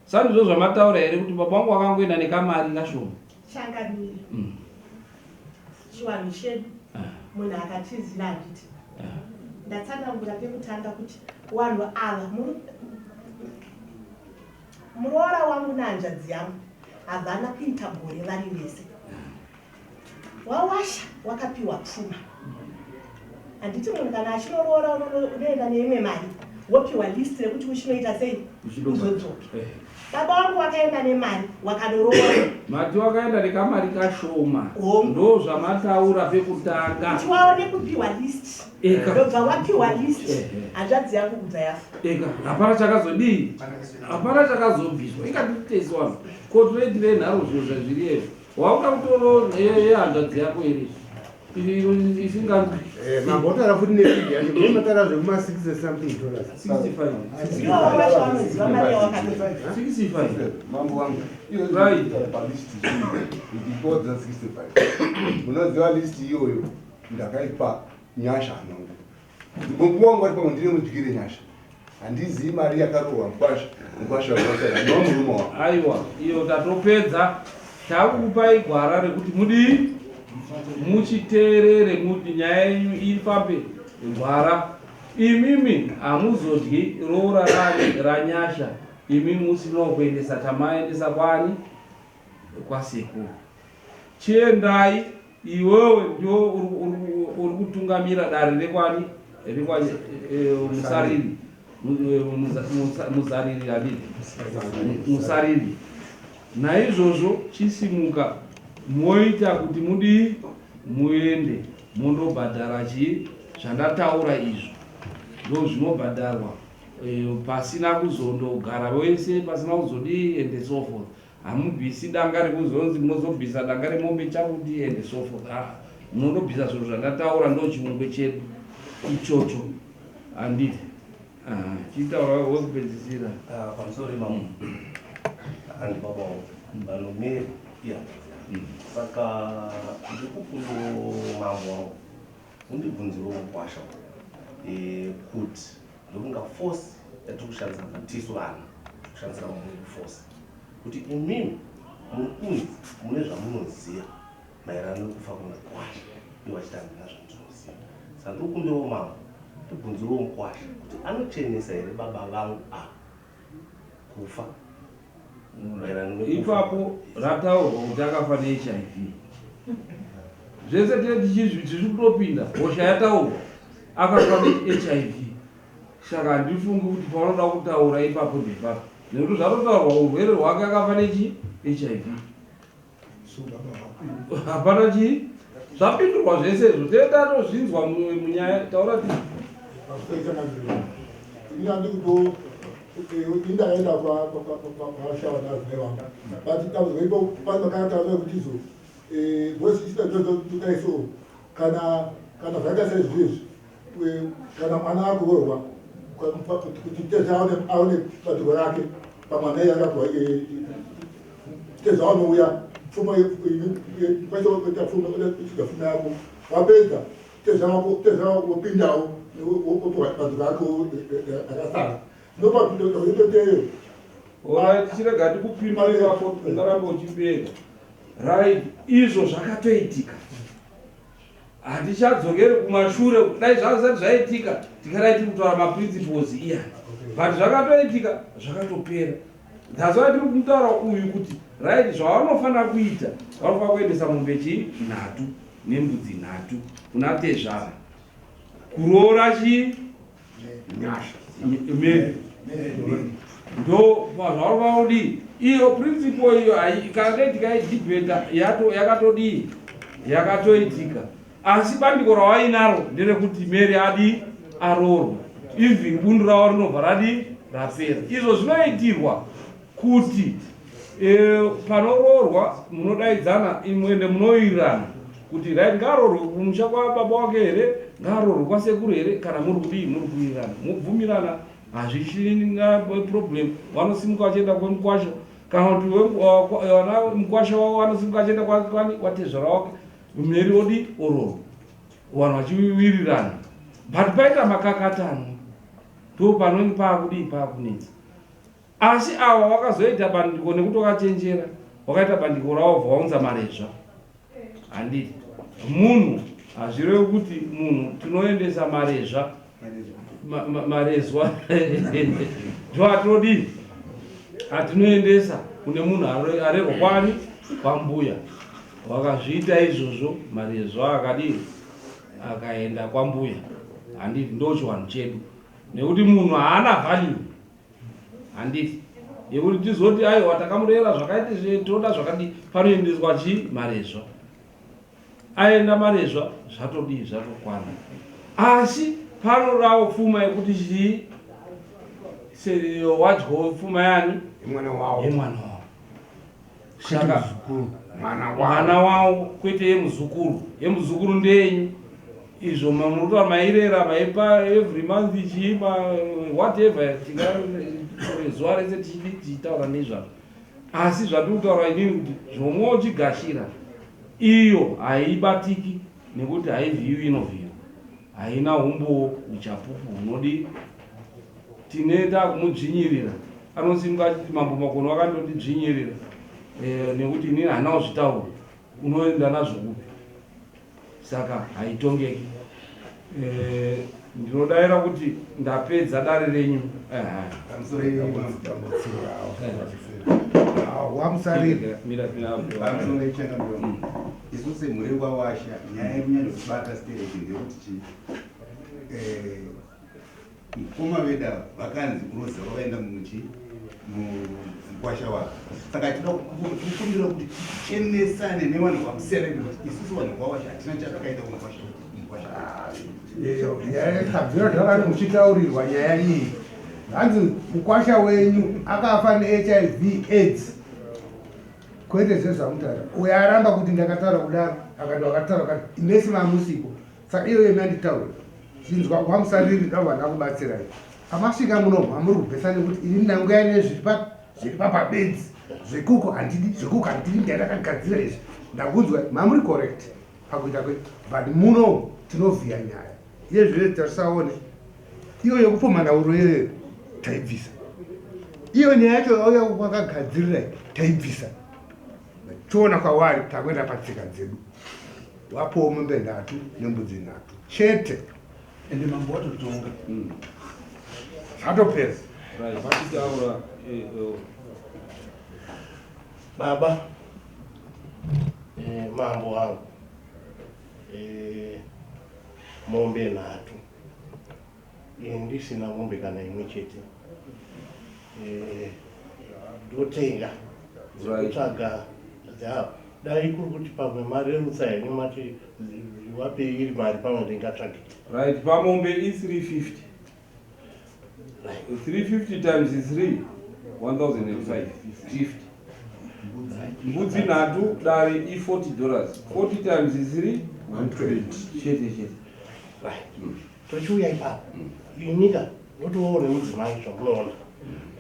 sandizvo zvamataura here kuti baba wangu wakangoenda nekamari kashoma changamire mm. Chivanhu chedu munhu akatizira handiti ndatsanangura pekutanga kuti wanhu ava muroora wangu nehanzvadzi yangu havana kuita gore vari vese. Wawasha wakapiwa pfuma handiti munhu kana achinoroora unoenda neimwe mari wopiwa list rekuti uchinoita sei uzodzoke. Baba wangu wakaenda nemari wakanoroora. Mati wakaenda nekamari kashoma. Ndo zvamataura pekutanga. Kuti waone kupiwa list. Ndobva wapiwa list. Hanzvadzi yangu kubva yafa. Eka hapana chakazodii? Hapana chakazobviswa. Ingatitesi wanhu. Ko tinoitirei nharo zviro zvazviri izvi? Wakuda kutoro yehanzvadzi yako here? Isinganzwi. Mambotaura futi nefigi yacho. Munotaura zvekuma 60 something dollars. 65. Ivo vacho vanoziva mari yawakapiwa. 65. Mambo wangu, iyo Right. palist ichikodza 65. Munoziva list iyoyo ndakaipa Nyasha anongo. Mungu wangu ari pamwe ndine mudyire Nyasha. Handizivi mari yakarohwa mukwasha, mukwasha wakasara no murume wangu. Aiwa, iyo tatopedza. Takukupai gwara rekuti mudii? Muchiteerere muti nyaya yenyu ifambe gwara. Imimi hamuzodyi roora rani raNyasha imi musinawo kuendesa chamaendesa kwani? Kwasekuru. Chiendai iwewe ndio uri kutungamira dare rekwani? Rekwa Musariri. Muzariri handiti? Musariri. Naizvozvo chisimuka moita kuti mudii? Muende mondobhadhara chii? Zvandataura izvo ndo zvinobhadharwa pasina kuzondogara wese, pasina kuzodii and so forth. Hamubvisi danga rekuzonzi munozobvisa danga remombe chakuti and so forth. Munondobvisa zviro zvandataura, ndo chiungwe chedu ichocho handiti? Chitaura wekupedzisira. Pamusoro imamo handi baba wangu vanomeri iya. Saka ndikukundo mambo wangu undibvunzirewo mukwasha kuti ndokunga force yatiri kushandisa tisu vana kushandisira mamwe force kuti imimi muri kunzi mune zvamunoziva maererano nekufa kwemukwasha ivo vachiti handina zvandinoziva. Saka ndikukumbirewo mambo ndibvunzirewo mukwasha kuti anochenesa here baba vangu ava kufa maererano nekufa. Ipapo rataurwa kuti akafa neHIV. Zvese tiri kutopinda hosha yataurwa akafa neHIV. Saka handifungi kuti paunoda kutaura ipapo ndepapo, nekuti zvatotaurwa urwere hwake akafa nechi HIV. Hapana chii zvapindurwa zvese izvo tetatozvinzwa munyaya. Taura ti Indakaenda kwashawa nazine vangu, but dambudziko ipo panomakataura kuti izo bositodaiso kana zvakaita saizvizvi, kana mwana akuroorwa kuti tezva aone bandiko rake pamwana iye akapiwa, tezva anouya pfuma kwachoita pfuma uchiga pfuma yako, wapedza tezva wako, tezva wopindawo wopiwa bandiko rako akasara nopapindototeyo. Alright, chirega tikupindura ipapo, ungaramba uchipera. Right, izvo zvakatoitika. Hatichadzokeri kumashure. Dai zvazvisati zvaitika tikadai tiri kutaura maprinciples iya, but zvakatoitika, zvakatopera. That's why tiri kumutaura uyu kuti right, zvavanofanira kuita, vanofanira kuendesa mombe chii nhatu nembudzi nhatu kuna tezvara kuroora chii Nyasha. Mary. Ndo zvavanofanira kudii. Iyo principle iyo kana dai tikaidhibheta yakatodii, yakatoitika. Asi bandiko rawainaro nderekuti Mary adii aroorwa, even bundu ravo rinobva radii rapera. Izvo zvinoitirwa kuti panoroorwa munodaidzana ende munowirirana kuti right, ngaroorwe kumusha kwababa wake here, ngaroorwe kwasekuru here. Kana muri kudii, muri kuwirirana, mobvumirana, hazvichina problem. Vanosimuka vachienda kwemukwasha, kana kuti vana mukwasha wavo vanosimuka vachienda kwani kwatezvara wake, Mary odi oroorwa, vanhu vachiwirirana. But paita makakatano, ndo panonge paakudii, paakunetsa. Asi ava wakazoita bandiko nekuti wakachenjera, wakaita bandiko ravo bva waunza marezva, handiti? Munhu hazvirevi kuti munhu tinoendesa marezva marezwa ndo atinodii atinoendesa kune munhu arerwa kwani kwambuya wakazviita izvozvo marezwa akadii akaenda kwambuya handiti ndochiwanhu chedu nekuti munhu haana value handiti yekuti tizoti aiwa takamurera zvakaita toda zvakadii panoendeswa chii marezva Aenda marezva zvatodii zvatokwana asi panodawo pfuma yekuti chii wadyawo pfuma yani yemwana wawo yemwana wawo saka mwana wawo kwete yemuzukuru yemuzukuru ndeyenyu izvo mamurikuta mairera maipa every month chii whatever tingatore zuva rese tichidi tichitaura nezvazvo Asi zvatiri kutaura inini kuti zvomwe uchigashira iyo haibatiki nekuti haivhiyiwi inovhiyiwa haina humbowo uchapupu hunodi tine takumudzvinyirira anosimuka achiti mambo makoni wakandotidzvinyirira eh, nekuti inini handina kuzvitaura unoenda nazvo kupi saka haitongeki eh, ndinodaira kuti ndapedza dare renyu isu semhuri kwawasha nyaya yekunyanya kubata stereki ndeyekuti chi eh, Mukoma vedu ava vakanzi unoziva vakaenda muchi mukwasha wavo saka tinoda kukumbira kuti tichenesane nevanhu kwamusere nekuti isusu vanhu kwawasha hatina chatakaita kumukwasha mukwasha tabvira zvakati muchitaurirwa nyaya iyi hanzi mukwasha wenyu akafa nehiv aids kwete zvezvamutaura uyo aramba kuti ndakataura kudaro akati wakataura kati mese mamusipo Saka iyo yemi anditaura chinzwa kwamusariri ndabva ndakubatsirai pamasvika muno mamuri kubvesa nekuti ini ndanguya nezviri pa zviri papa bedzi zvekuko handidi zvekuko handidi ndandakagadzira izvi ndakunzwa mamuri correct pakuita kwe but muno tinovhiya nyaya iye zvine tarisaone iyo yekupumhana uro iyoyo taibvisa iyo nyaya yacho yauya kwakagadzirira taibvisa toona kwawari takuenda patsika dzedu Wapuwa mombe nhatu nembudzi nhatu chete. Ende mambo watotonga. Zvatopera. Right. Vachitaura eh, eh. Baba eh, mambo wangu eh, mombe nhatu ini ndisina mombe kana imwe chete eh, ndotenga dzekutsvaga dzavo dai kuri kuti pamwe marerutsa henyu mati wapei iri mari pamwe ndingatsvage right pamombe i350 350 times 3 1005 mbudzi nhatu dare i40 dollars 40 times 3 120 chete chete right Tochiuya ipapo inika ndotovawo nemudzimai zvamunoona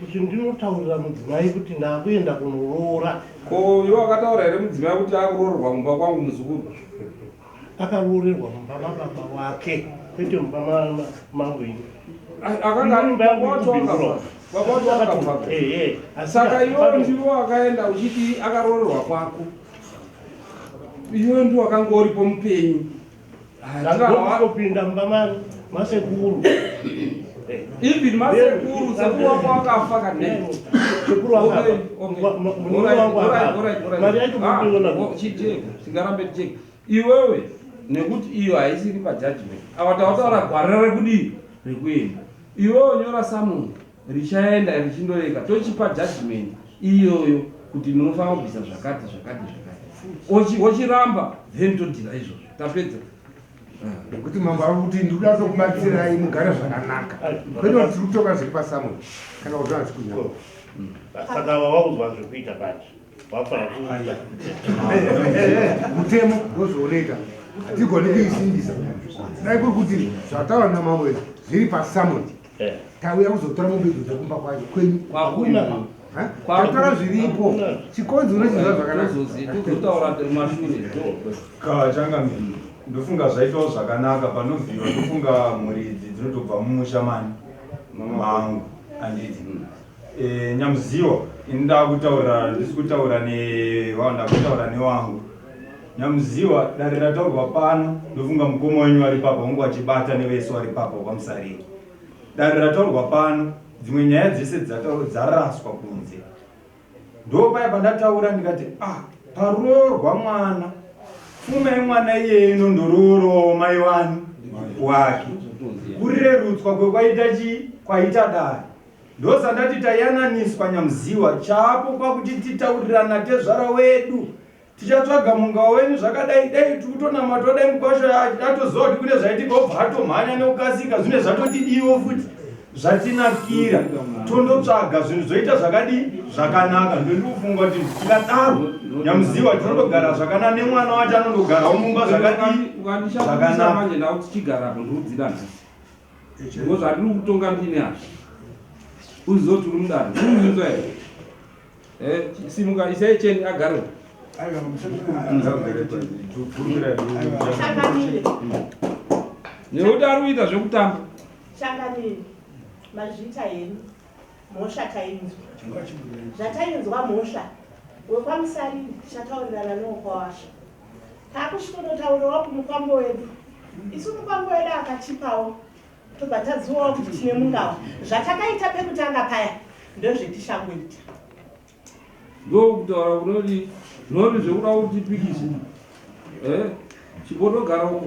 kuti ndinotaurira mudzimai kuti ndakuenda kunoroora. Ko iwe wakataura here mudzimai kuti akuroorerwa mumba kwangu muzukuru? Akaroorerwa mumba mababa wake kwete mumba mangu ini. Akanga baba wacho akafa. Saka iwe ndiwe wakaenda uchiti akaroorerwa kwako. Iwe ndiwe wakanga uripo mupenyu. Ndakupinda mumba mani masekuru. Even masekuru sekuru wako akafa kane. Sekuru wako. Munhu wangu akafa. Mari yacho munoiona. Chijeka, tingarambe ticheka. Iwewe nekuti iyo haisiri pa judgment. Ava tawataura gwara rekudii rekuenda. Iwewe nyora summon richaenda richindoreka tochipa judgment iyoyo kuti munofanira kubvisa zvakati zvakati zvakati wochiramba then todhira izvozvo tapedza nekuti mambo ari kuti ndikuda kutokubatsirai mugare zvakanaka kwete kuti tiri kutoka zviri pasamwe kana kuti hazvikunyama saka vawaudzwa zvekuita manje mutemo ndozvaunoita hatigoni kuisimbisa dai kuri kuti zvataura namambo izvi zviri pasamwe Eh. Tauya kuzotora mombe idzo dzekumba kwacho kwenyu. Tatora zviripo. Chikonzi unochiziva zvakanaka. Tozotaura mashure. Ka changamire. Ndofunga zvaitawo zvakanaka panovhiwa ndofunga mhuri idzi dzinotobva mumusha mani mangu handiti e, nyamuziwa ini ndakutaura ndisi kutaura nevanhu ndakutaura newangu. Nyamuziwa, dare rataurwa pano, ndofunga mukoma wenyu vari papa wangu vachibata nevese vari papa kwamusariri. Dare rataurwa pano, dzimwe nyaya dzese dzaraswa kunze. Ndopaya pandataura ndikati ah, paroorwa mwana, pfuma yemwana iyeye inondoroorawo mai wani wake. Kurerutswa kwekwaita chii? Kwaita dare. Ndosandati tayananiswa Nyamuziwa, chaapo kwakuti titaurirana tezvara wedu. Tichatsvaga mungawa wenyu zvakadai dai tikutonamatwa dai mukwasha atoziva kuti kune zvaitika obva atomhanya nekukasika zvine zvatotidiwo futi zvatinakira tondotsvaga zvinhu zvoita zvakadii zvakanaka ndondikufunga kuti tikadaro nyamuziwa tinondogara zvakanaka nemwana wacho anondogarawo mumba zvakadii zvakanaka manje ndakuti chigarapo ndikudzida nhasi ngo zvandiri kutonga ndini hazvo uziva kuti uri mudare uri here Eh, simuka isai cheni agare. Nekuti ari kuita zvekutamba. Changamire, mazvita henyu. Mhosva tainzwa. Zvatainzwa mhosva. Wekwamusariri tichataurirana newokwawasha. Takusvikonotaurirawo kumukwambo wedu. Isu mukwambo wedu akatipawo tobva tazivawo kuti tine mungawa zvatakaita pekutanga paya ndozvetichangoita ndokutaura kunoti noti zvekuda kuti pikisi eh, chimbotogara uko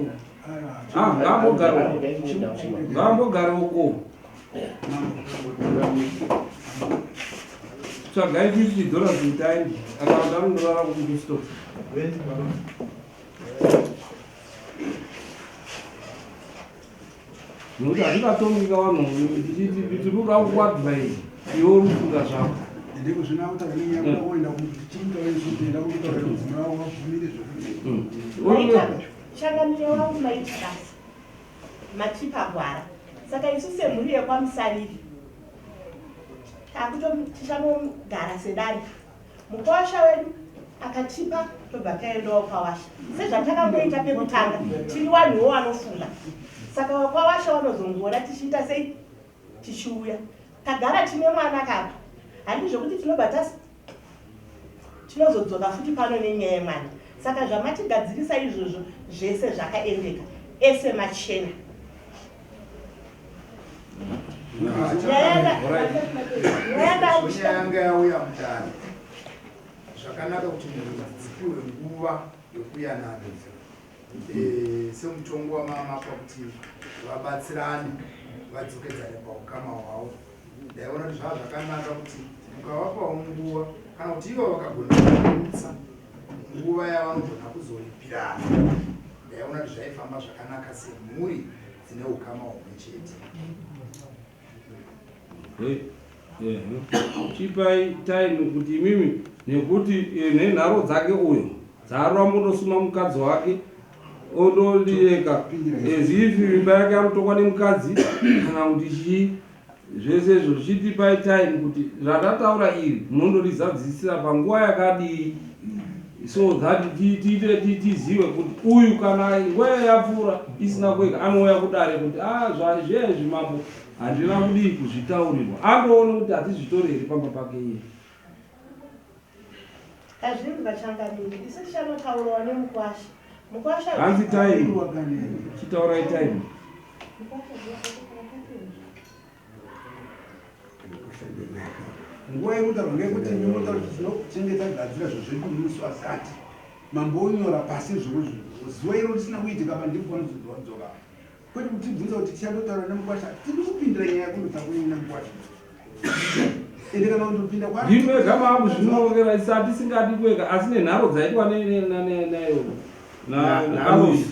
ah, ngaambogara uko ngaambogara uko tsvagai 50 dollars kuti aende akaenda anondorara kukustop Nokuti hatingatongi vanhu tichiti tiri kuda kuadvise iwe uri kufunga zvako. Ndiko zvino akutaura nenyaya kuda kuenda kuchiita wesuti enda kutaura mudzimai wako vabvumire zvekuti. Changamire wangu maita basa. Matipa gwara. Saka isu semhuri yekwaMusariri takuto tichanogara sedare. Mukwasha wedu akatipa tobva taendawo kwawasha sezvatakangoita pekutanga tiri wanhuwo wanofunga saka wakwawasha wanozongoona tichiita sei tichiuya tagara tine mwana kapa handi zvekuti tinobva tas tinozodzoka futi pano nenyaya yemwana saka zvamatigadzirisa izvozvo zvese zvakaendeka ese machena Nyaya yanga yauya mudare zvakanaka kuti mhuri dzipiwe nguva yokuyanana eh, semutongo wamamapa kuti vabatsirane vadzokedzane paukama hwavo ndaiona kuti zvava zvakanaka kuti mukavapawo nguva kana kuti ivo vakagona kuutsa nguva yavanogona kuzoripirana ndaiona kuti zvaifamba zvakanaka semhuri dzine ukama humwe chete. Chipai time kuti imimi nekuti eh, nenharo dzake uyo dzaarova mondosuma mukadzi wake ondoliyeka as if imba yake anotongwa nemukadzi kana kuti chii zvese izvo zvichitipai time kuti zvatataura iri munondorizadzisira panguva yakadii so that tizive kuti uyu kana nguva yapfuura isina kueka anouya kudare kuti ah, zvezvi mambo handina kudii kuzvitaurirwa andoona kuti hatizvitori here pamba pake iye Tazvinzwa changamire, isu tichanotaurawo nemukwasha. Mukwasha hanzi time chitaurai time nguva yekutaurwa ngeyekuti imi motaura kuti tinenge tagadzira zvinhu zvedu musi wakati mambo onyora pasi zviro zuva iro risina kuitika pa ndipo panozodzoka kwete kutibvunza kuti tichandotaura nemukwasha tiri kupindira nyaya kundotaura nemukwasha ende kana kundopinda ndimi mega maakuzvinorongera isu hatisingadi kueka asi nenharo dzaitwa nayo naAlois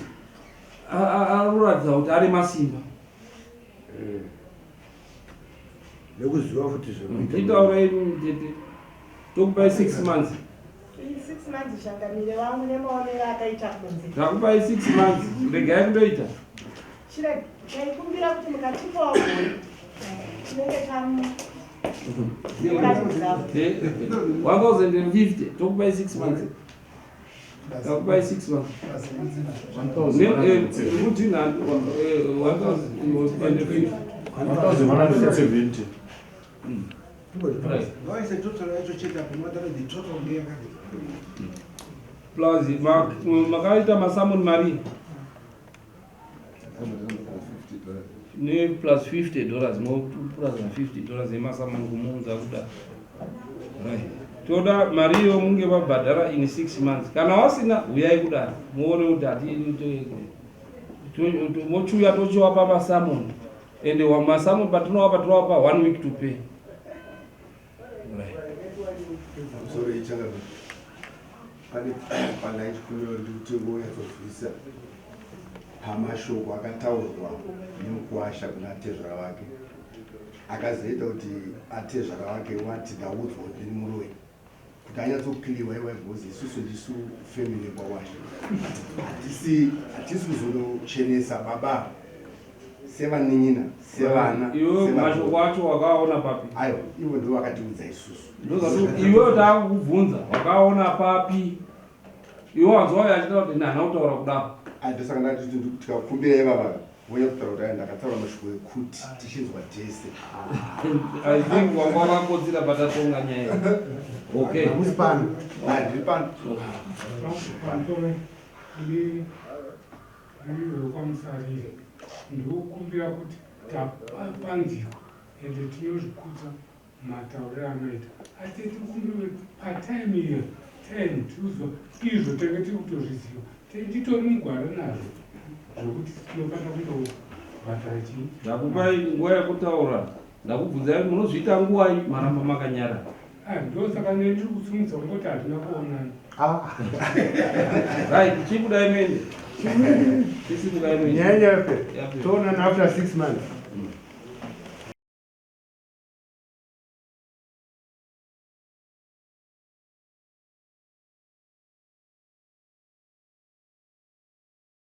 aroratidza kuti ari masimba nekuziva futi zvekuita itaurai tete tokupai 6 months 6 months changamire wangu nemaonero akaita kunze takupai 6 months regai kundoita chireg taikumbira kuti mukatipawo gore tinenge tamu 1050 tokupai 6 months takupai 6 months kuti 1050 1170 ngawaise total yacho chete apo matara the total ndeyakati Plus makaita masamoni marii? Ne plus 50 dollars mo plus 50 dollars emasamoni kumuunza kuda. Right. Toda mari iyo munge vabhadhara in 6 months. Kana wasina huyai kudare muone kuti hati mochiuya tochiwapa masamoni. Ende masamoni patinowapa tinowapa 1 week to pay. Pamusoro ichangamire pane pandaichikumbira kuti tingonyatsonzwisa pamashoko akataurwa nemukuwasha kuna atezvara vake akazoita kuti atezvara vake wati ndaudzwa kuti ndiri muroyi kuti anyatsokiliwa iwa because isusu ndisu family kwawasha hatisi hatisi kuzonochenesa baba sevanin'ina sevana. Iwe mashoko acho wakaona papi? Aiwa, ivo ndivo vakatiudza isusu. Ndozvati iwe takukubvunza wakaona papi? Iwe wanzwa uyo achitaura kuti handina kutaura kudaro. Ndosaka ndati tikakumbira ivava vouya kutaura kuti ndakataura mashoko ekuti tichinzwa tese. I think wanga wakakotsira patatonga nyaya. Okay. Hamusi pano. Ndiri pano. Ndiri wekwaMusariri, ndinokumbira kuti tapanzikwa ende tinozvikudza matauriro anoita asi tikumbira kuti patime iyo time tikuziva izvo tenge tiri kutozviziva titori mugwara nazvo zvekuti tinofanira kundobhadhara chii. Ndakupai nguva yekutaura ndakubvunzai kuti munozviita nguvai maramba makanyarara. Ah, ndosaka ne ndiri kusumudza kungoti hatina kuonana. Ah. Right, chibudai mende. Chisimukai mende. Nyaya yape. Toonana after 6 months.